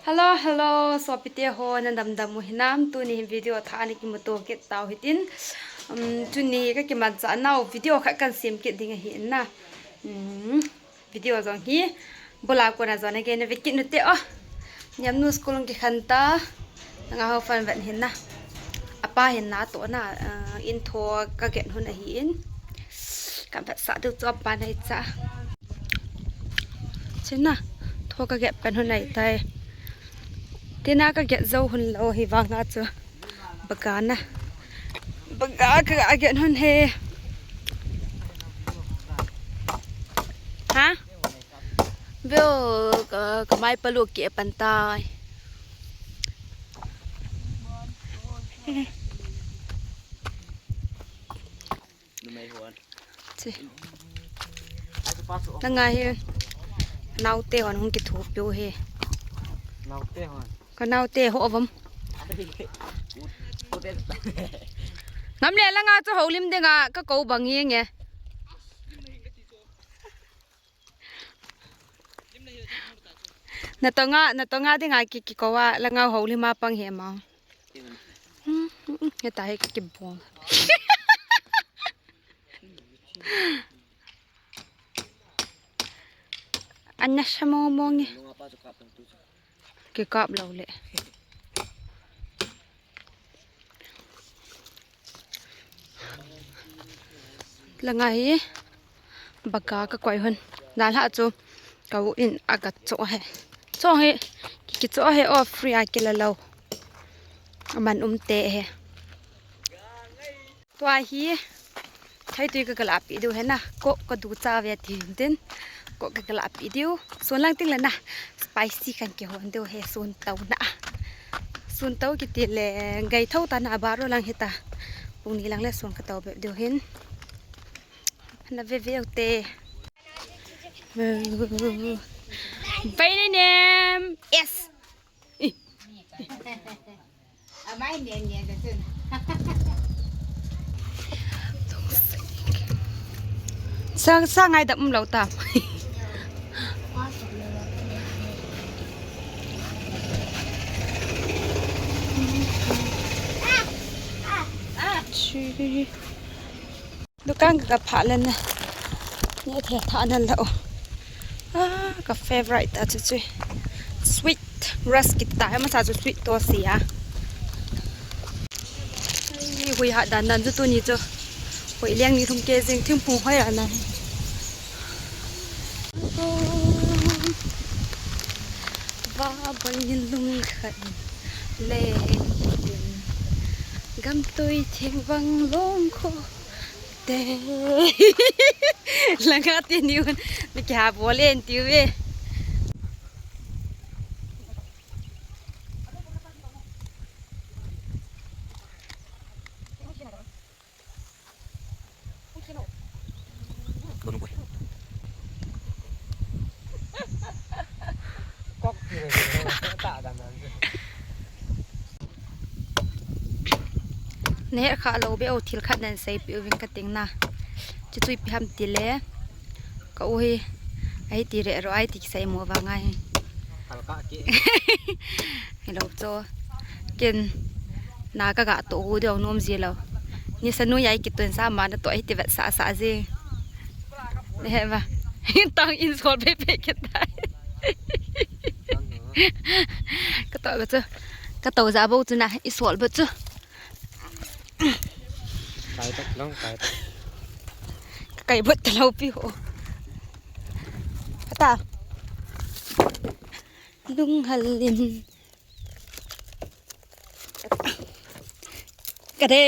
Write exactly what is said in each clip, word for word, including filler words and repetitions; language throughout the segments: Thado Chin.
Hello, hello, sopite ho, nadam dam u hinam? Tuni hin video thah a nakimuto kit tau hitin. Um, tuni kakimanchah nau video khat kahin sem kit ding ahi na. Um, video jong hi bula kona jong nagei nave kit ute o. Niamnu school hung kikhen ta. Nanga ho fan vet hin na. Apa hin na to na, uh, in tho kaget hun ahin. Kavetsah diu chu apa nai cha. China, tho kaget pen hun ahitai. Tina kaget jou hun lou hi vanga chu. Baga na. Baga kaga get hun he. Ha? Veo ka, kamai palu ke pan tai. Numei hon. Chi. Ai, chu pa chu. Langa hi. Naote hon hung kithopiu hi. Naote hon. Ka naote ho avom. Ai, ut, ut e. Ngam le langa chu holim dinga ka kou bang nge nge. Natonga, natonga dinga ki, kikou a, langa holim a pang hi ma. Hmm, hmm, hmm, heta hi ka kibol. Ana sa mo mo nge. Kikap lou le. Langa hi baga kakoi hun. Dalha chu kau in aga cho he. Cho he, ki, kicho he o, free a kila lou. Aman um te he. Tua hi, thaitui ka, kala pi diu he na, ko, ko du cha ve ti tin, ko ka, kala pi diu, sun lang ting le na, spicy kan kihon diu he, sun tau na, sun tau kiti le, gai thau ta na, baro lang he ta, pung ni lang le sun ka tau be diu hin, na ve ve te. By the name, yes. Sa, sa ngai dap um lou ta. Chi. Dukan ka, ka pha le na. Ni the tha na lo. Ah, ka favorite ta chu chu. Sweet rusk kita, ama sa chu sweet to sia. Ni hui ha dan dan chu tuni chu. Hui leng ni thum ke jing thingphung hoi a na. Va boi lung khat le. Gam tui thing vang long kho. Te. Langa te niun. Mi kya bole en tiu ve. Neh kha lo be o, thil khat nan sei pi uvin ka ting na. Chu chu ipi ham ti le. Ka u hi. Ai ti re ro ai ti kisai mo va ngai. Hal ka ki. Hello cho. Ken na ka ga to u de ong nom ji lo. Ni sa nu yai ki tun sa ma na to ai ti vet sa sa ji. Ne he va. Tang in sol pe pe ke tai. Ka to ba chu. Ka to ja bo chu na i sol ba chu. Kai tak long, kai tak. Kai bot ta lo pi ho. Kata. Lung halim. Ka de.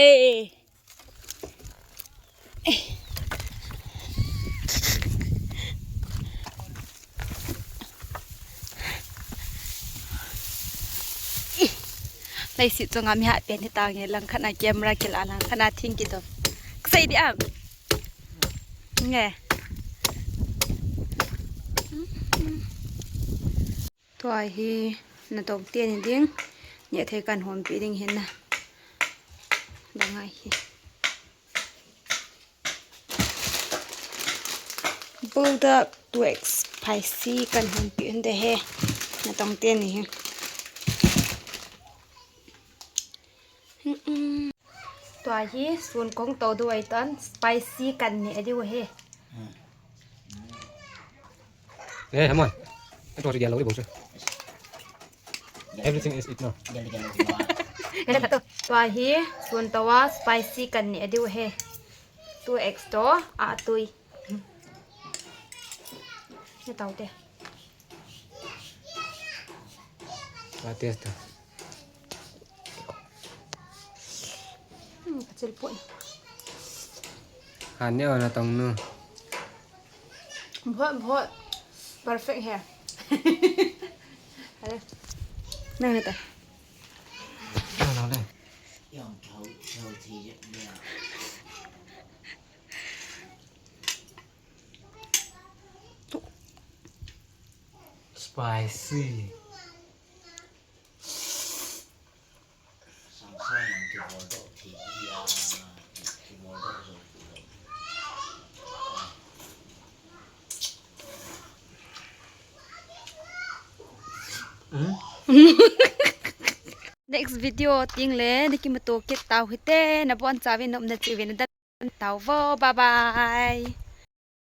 Leiset chunga mi hat pen hi tange, langkhat na camera kila, langkhat na thing kidom. Kasei di am. Nge. Tua hi natong te ni ding. Neh thei kan hon pi ding hin na. Dang ngai hi. Buldak twigs spicy kan hon pi hun de he. Natong te ni hi. Tua hi sun kong to duai tan spicy kan ne diu he. Eh, come on. Ito si Diallo di bongsu. Everything is it no. Kata tu, tua hi sun to a spicy kan ne diu he. Tu extra a tui. Ni tau te. Ka taste ta. Hmm, ka chil pun. Han ne ona tong nu. बहुत, बहुत perfect है। अरे, नहीं, नहीं तो। Nang le. Spicy. Next video teng le, na kimuto kit tau hite, na bon chauvin, na um na chiuvin, na dan tau vo, bye bye.